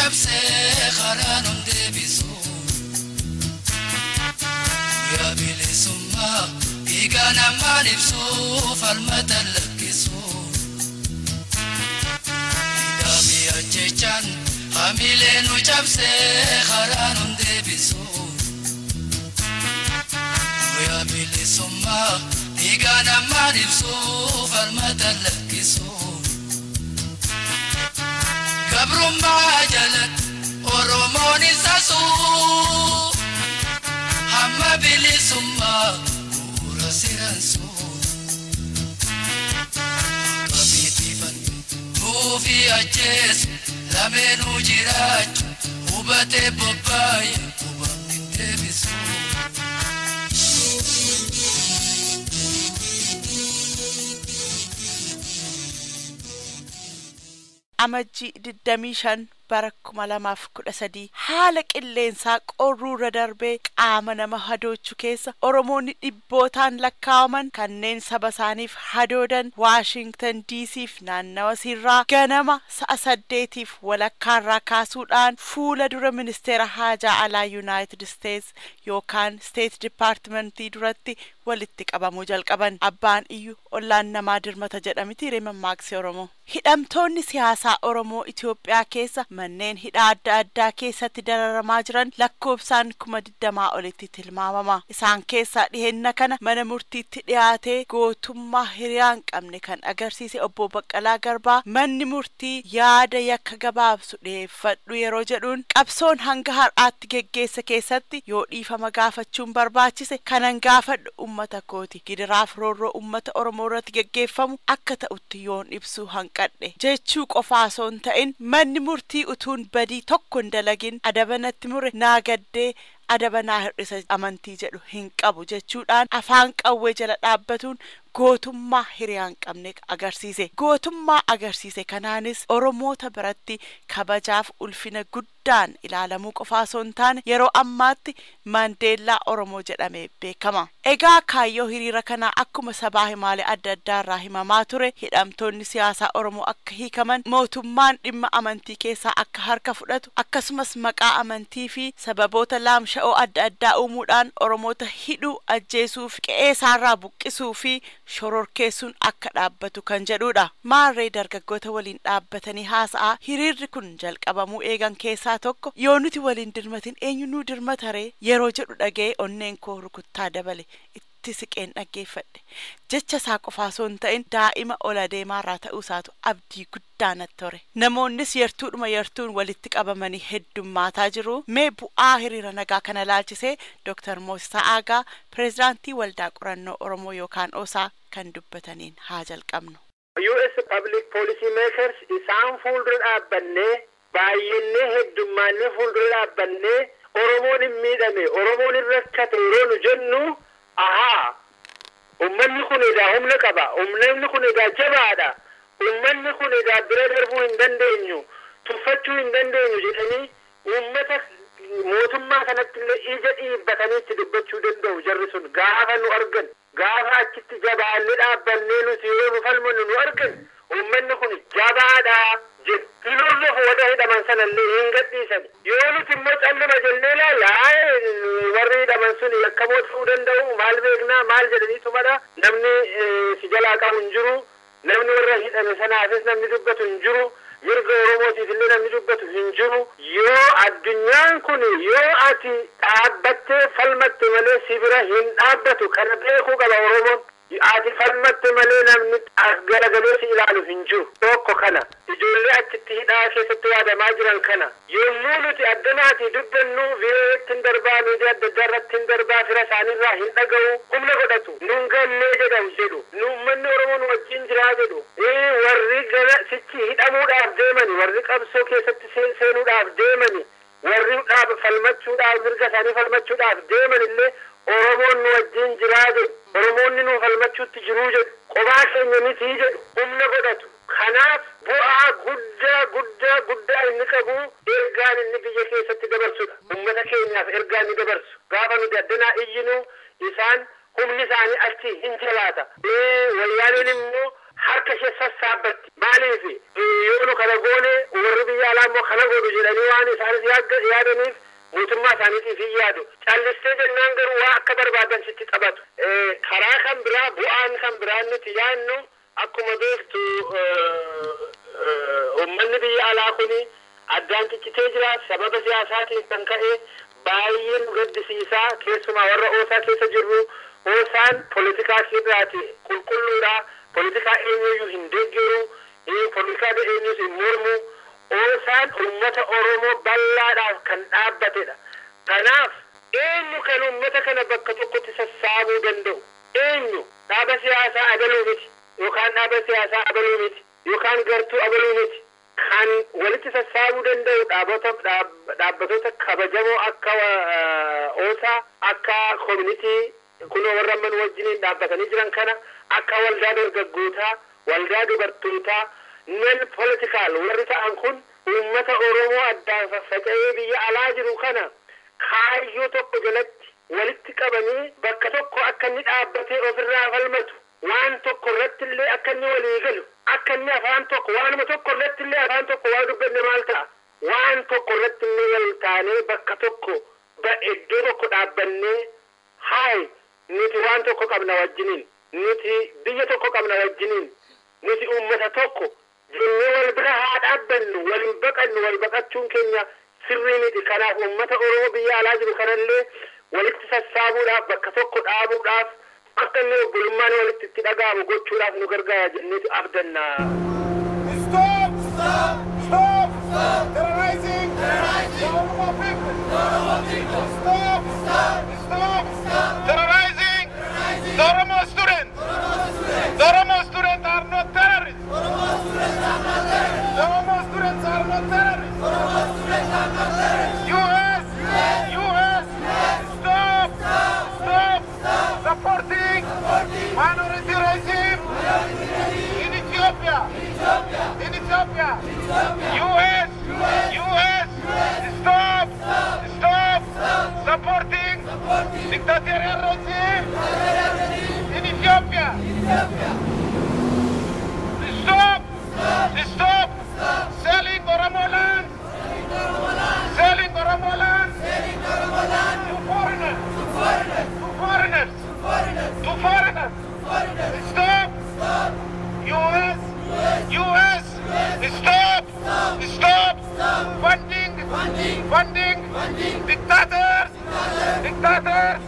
cabsee karaa nun deebisu. Guyyaa bilisummaa dhiiga namaan ibsu falmata lakkisu. Hidhaa fi ajjechaan hamilee nu cabsee karaa nun deebisu. Guyyaa bilisummaa dhiiga namaan ibsu falmata lakkisu. Gabrummaa jalatti Oromoon isa suu hamma bilisummaa bu'uura siransu. Qabeetifan nuufi ajjeesu lameenuu jiraachu hubatee bobbaaye hubamni hin deebisu. Amajjii 25 bara 2013 haala qilleensaa qorruurra darbee qaama nama hadoochu keessa Oromoonni dhibbootaan lakkaa'aman kanneen saba isaaniif hadoodan Waashingtan DCf naannawa sirraa ganama sa'a 8:15 kaasuudhaan fuula dura ministeera haajaa alaa United States yookaan State Departmentii duratti walitti qabamuu jalqaban. Abbaan iyyuu ollaan namaa dirmata jedhamiti mammaakse Oromoo. Hidhamtoonni siyaasaa Oromoo Itoophiyaa keessa manneen hidhaa adda addaa keessatti dararamaa jiran lakkoofsaan 20,000 olitti tilmaamama. Isaan keessaa dhihenna kana mana murtiitti dhiyaatee gootummaa hiriyaa hin qabne kan agarsiise obbo Baqqalaa Garbaa manni murtii yaada yakka gabaabsu dhiyeeffadhu yeroo jedhuun qabsoon hanga har'aatti geggeessa keessatti yoo dhiifama gaafachuun barbaachise kanan gaafadhu uummata kooti gidiraaf roorroo uummata Oromoo irratti geggeeffamu akka ta'utti yoon ibsu hanqadhe jechuu qofaa osoo hin ta'in manni murtii utuun badii tokko hin dalagin adaba natti mure naa gaddee adaba naa hir'isa amantii jedhu hin qabu jechuudhaan afaan qawwee jala dhaabbatuun gootummaa hiriyaa hin qabne agarsiise. Gootummaa agarsiise kanaanis Oromoota biratti kabajaaf ulfina guddaan ilaalamuu qofaa osoo hin taane yeroo ammaatti Maandeellaa Oromoo jedhamee beekama. Egaa kaayyoo hiriira kanaa akkuma sabaa himaalee adda addaa irraa himamaa ture hidhamtoonni siyaasaa Oromoo akka hiikaman, mootummaan dhimma amantii keessaa akka harka fudhatu, akkasumas maqaa amantii fi sababoota laamsha'oo adda addaa uumuudhaan Oromoota hidhuu, ajjeesuu fi qe'ee isaarraa buqqisuu fi shororkeessuun akka dhaabbatu kan jedhudha. Maarree dargaggoota waliin dhaabbatanii haasa'aa hiriirri kun jalqabamuu eegan keessaa tokko yoo nuti waliin dirmatin eenyu nuu dirmata ree yeroo jedhu dhaga'ee onneen koo rukuttaa dabale itti siqeen dhaggeeffadhe. Jecha isaa qofaa osoo hin ta'in daa'ima ol adeemaarraa ta'uu isaatu abdii guddaa natti tore. Namoonnis yartuudhuma yartuun walitti qabamanii heddummaataa jiru. Mee bu'aa hiriira nagaa kana laalchisee Dr. Moosisaa Aagaa pireezidaantii Waldaa Qorannoo Oromoo yookaan OSA kan dubbataniin haa jalqabnu. US Public Policy Makers isaan fuuldura dhaabbannee baay'innee heddummaannee fuuldura dhaabbannee Oromoon hin miidhame, Oromoon hin rakkate yeroo nu jennu ahaa ummanni kun egaa humna qaba, ummanni kun egaa jabaadha, ummanni kun egaa bira darbuu hin dandeenyu, tuffachuu hin dandeenyu jedhanii uummata mootummaa kanatti illee ija dhiibbatanii itti dubbachuu danda'u. Jarri sun gaafa nu argan, gaafa achitti jabaannee dhaabbannee nuti yeroo nu falmannu nu argan ummanni kun jabaadha jedhu. Hin hordofu warra hidhaman sanallee hin gadhiisan. Yoo nuti immoo calluma jennee ilaalla warri hidhaman sun yakkamoo ta'uu danda'u, maal beeknaa maal jedhaniitu mala namni si jalaa qabu hin jiru, namni warra hidhame sanaafis namni dubbatu hin jiru, mirga Oromootiif illee namni dubbatu hin jiru. Yoo addunyaan kun yoo ati dhaabbattee falmatte malee si bira hin dhaabbatu kana beekuu qaba Oromoon. Ati falmatte malee namni as garagalee si ilaalu hin jiru. Tokko kana ijoollee achitti hidhaa keessatti waadamaa jiran kana yommuu nuti addanaatii dubbannu VOA'tti hin darbaa, miidiyaa adda addaa irratti hin darbaa, fira isaaniirraa hin dhaga'u, humna godhatu, nun gannee jedhamu jedhu, nu uummanni Oromoo nu wajjin jiraa jedhu. Warri gara sichi hidhamuudhaaf deemani, warri qabsoo keessatti seenuudhaaf deemani, warri falmachuudhaaf mirga isaanii falmachuudhaaf deeman illee Oromoon nu wajjin jiraa jedhu, Oromoonni nu falmachuutti jiruu jedhu, qobaa keenya miti jedhu, humna godhatu. Kanaaf bu'aa guddaa guddaa guddaa inni qabu ergaan inni biyya keessatti dabarsudha. Uummata keenyaaf ergaa inni dabarsu. Gaafa nuti addanaa iyyinu isaan humni isaanii achi hin jalaata. Wayyaaneen immoo Harka ishee sassaabbatti. Maaliif yoo nu kana goone warri biyya alaa immoo kana godhu jedhanii waan isaanis yaadaniif mootummaa isaaniitiif hin yaadu. Callistee jennaan garuu waa akka barbaadan sitti taphatu. Karaa kan biraa bu'aan kan biraan nuti yaadnu, akkuma beektu uummanni biyya alaa kuni addaan ciccitee jira. Sababa siyaasaatiin kan ka'e baay'ee nu gaddisiisaa, keessumaa warra OSA keessa jirru. OSAn poolitikaa irraati qulqulluudha. Poolitikaa eenyuyyuu hin deeggaru, poolitikaa eenyus hin mormu. OSAn uummata Oromoo bal'aadhaaf kan dhaabbatedha. Kanaaf eenyu kan uummata kana bakka tokkotti sassaabuu danda'u? Eenyu? Dhaaba siyaasaa abaluu miti, yookaan dhaaba siyaasaa abaluu miti, yookaan gartuu abaluu miti. Kan walitti sassaabuu danda'u dhaabbatoota kabajamoo akka OSA, akka community kunoo warra amman wajjiniin dhaabbatanii jiran kana, akka waldaa dargaggootaa, waldaa dubartootaa, non political warri ta'an kun uummata Oromoo addaan faffaca'ee biyya alaa jiru kana kaayyoo tokko jalatti walitti qabanii bakka tokko akka inni dhaabbatee ofirraa falmatu, waan tokko irratti illee akka inni walii galu, akka inni afaan tokko, waanuma tokko irratti illee afaan tokko waa dubbanne maal ta'a, waan tokko irratti illee wal taanee bakka tokko iddoo tokko dhaabbannee, haay, nuti waan tokko qabna wajjiniin, nuti biyya tokko qabna wajjiniin, nuti uummata tokko jennee wal bira haa dhaabbannu, wal hin baqannu, wal baqachuun keenya sirrii miti. Kanaaf uummata Oromoo biyya alaa jiru kanallee walitti sassaabuudhaaf, bakka tokko dhaabuudhaaf, akka inni obbolummaan walitti itti dhaga'amu gochuudhaaf nu gargaara jenneetu abdanna. Stop! Stop! Stop! Stop! Terrorizing! Terrorizing! The Oromo people! The Oromo people! Stop! Stop! Stop! Stop! Terrorizing! Terrorizing! The Oromo students! The Oromo students are not terrorists! Oromo students are not terrorists! The Oromo students are not terrorists! Oromo students are not terrorists! U.S. U.S. Stop! Stop! Stop! Supporting! Minority regime! In Ethiopia! In Ethiopia! U.S. U.S. Stop! Stop! Supporting! Dictatorial regime! In Ethiopia! Stop! Stop! Selling Oromo land! Selling Oromo land! To foreigners! To foreigners! To foreigners! Stop! U.S. U.S. Stop! Stop! Funding! Funding! Dictators! Dictators!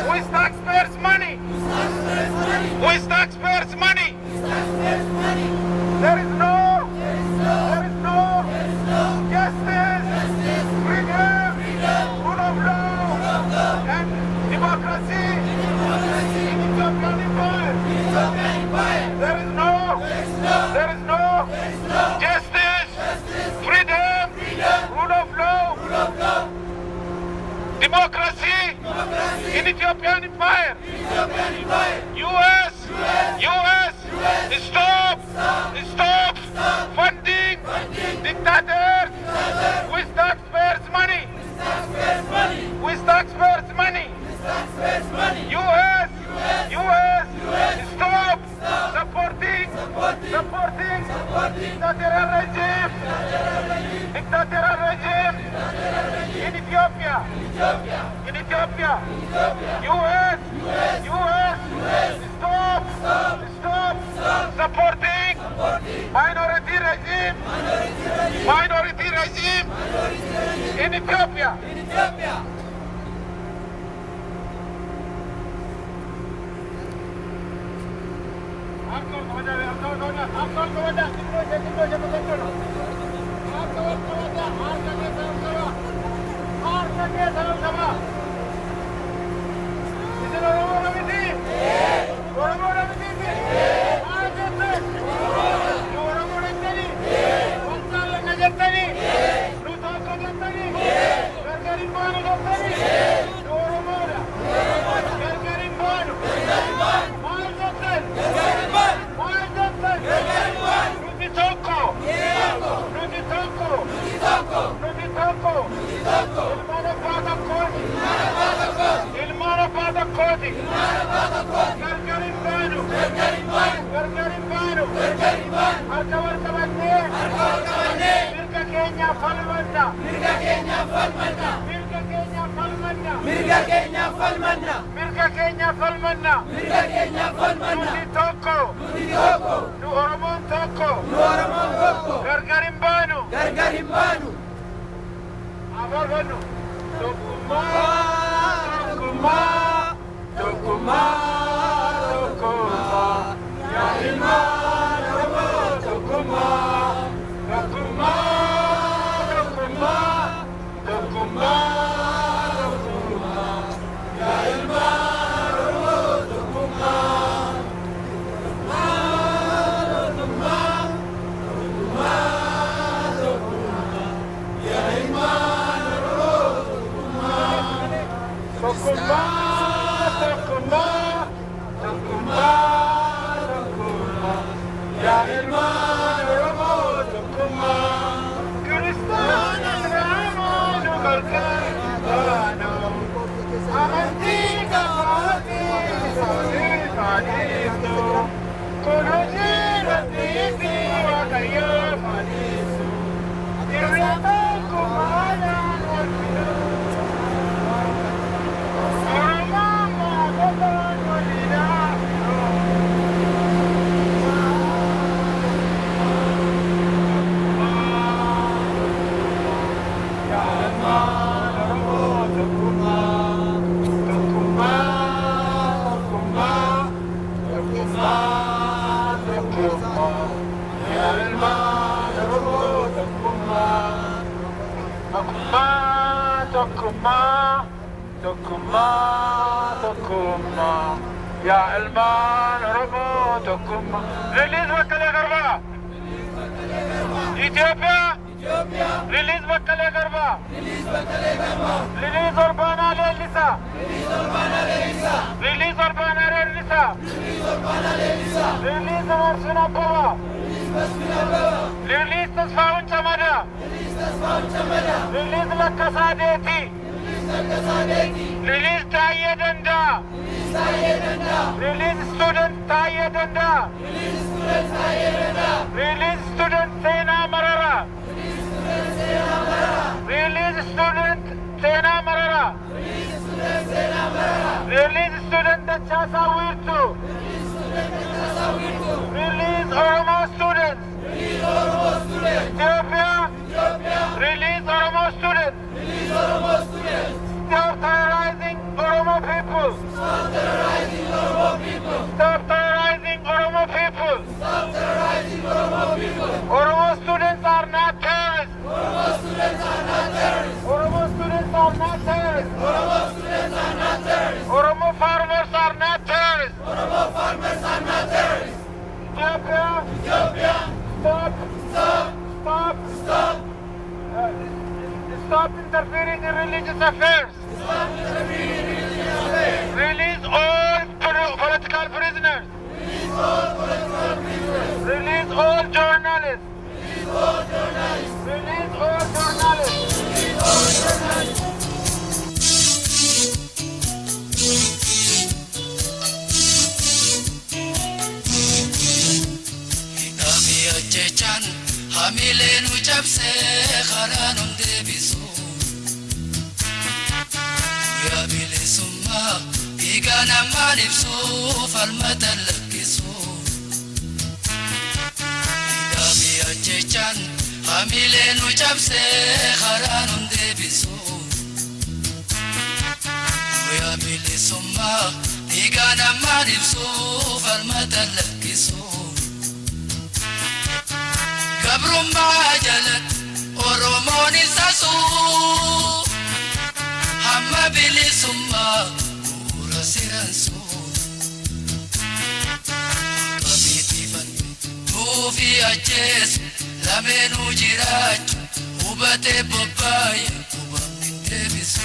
With taxpayers' money! With taxpayers' money! There is no! There is no! Justice! Freedom! Rule of law! And democracy! In Ethiopian Empire! There is no! There is no! Justice! Freedom! Rule of law! Democracy! In Ethiopian Empire! U.S. U.S. Stop! Stop! Funding! Dictators! With taxpayers' money! With taxpayers' money! U.S. U.S. Stop! Supporting! Supporting! Dictatorial regime! Dictatorial regime! In Ethiopia! In Ethiopia! U.S. U.S. Stop! Stop! Supporting! Minority regime! Minority regime! In Ethiopia! Ilmaan abbaa tokkooti. Gargar hin baanu. Gargar hin baanu. falmanna. Mirga keenya falmanna. Mirga keenya falmanna. Mirga keenya falmanna. Mirga keenya falmanna. Nuti tokko. Nuti tokko. Nu Oromoon tokko. Nu Oromoon tokko. Gargar hin baanu. Gargar hin baanu. Abarbannu. Tokkummaa. Tokkummaa. Tokkummaa. Tokkummaa. Yaa ilmaan Oromoo tokkummaa. Tokkummaa. Tokkummaa. Tokkummaa. Tokkummaa. Yaa ilmaan Oromoo tokkummaa. Tokkummaa. Tokkummaa. Tokkummaa. Yaa ilmaan Oromoo tokkummaa. Tokkummaa. Tokkummaa. Tokkummaa. Tokkummaa. Yaa ilmaan Oromoo tokkummaa. Kiristaana Islaamaa nu gargaar baanu. Amantii qabaatii isaanii faanistu. Kun hojii rabbiifi Waaqayyoo faanisu. Irra tokkummaadhaan wal fiduu. Oromoon maafataan waliidhaa fiduu. Tokkummaa, tokkummaa, tokkummaa. Yaa ilmaan Oromoo tokkummaa. Release Baqqalaa Garbaa! Itoophiyaa! Release Baqqalaa Garbaa! Release Olbaanaa Leellisaa! Release Olbaanaa Leellisaa! Release Masfin Abbabaa! Release Tasfaa'uun Camadaa! Release Lakkasaa Deetii! Release Taayyee Danda'a! Release student Taayyee Danda'a! Release student Seenaa Mararaa! Release student Seenaa Mararaa! Release student Dachaasaa Wiirtuu! Release Oromo students! Ethiopia! Release Oromo students! Stop terrorizing Oromo people! Stop terrorizing Oromo people! Stop terrorizing Oromo people! Stop terrorizing Oromo people! Oromo students are not terrorists! Oromo students are not terrorists! Oromo students are not terrorists! Oromo students are not terrorists! Oromo farmers are not terrorists! Oromo farmers are not terrorists! Ethiopia! Ethiopia! Stop! Stop! Stop! Stop! Stop interfering in religious affairs! Stop interfering in religious affairs! Release all political prisoners! Release all political prisoners! Release all journalists! Release all journalists! Release all journalists! Release all journalists! Hidhamii ajjechaan hamilee nu cabsee karaa nun deebisu. Guyyaa bilisummaa dhiiga namaan ibsu falmata lakkisu. Hidhamii ajjechaan hamilee nu cabsee karaa nun deebisu. Guyyaa bilisummaa dhiiga namaan ibsu falmata lakkisu. Gabrummaa jalatti Oromoon isa suu hamma bilisummaa bu'uura siransuu. Qabiitifan tuufi ajjeesu lameenuu jiraachu hubatee bobbaaye hubamni hin deebisu.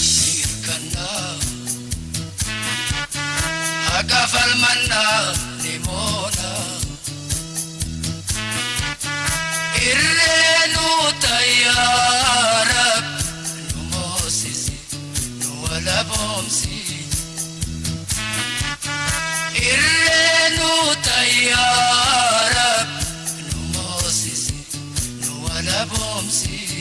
Hirkannaa haqa falmannaa ni moona. Irree nu tayyaa Rabbi nu moosisi nu walaboomsi. Wala boomsi.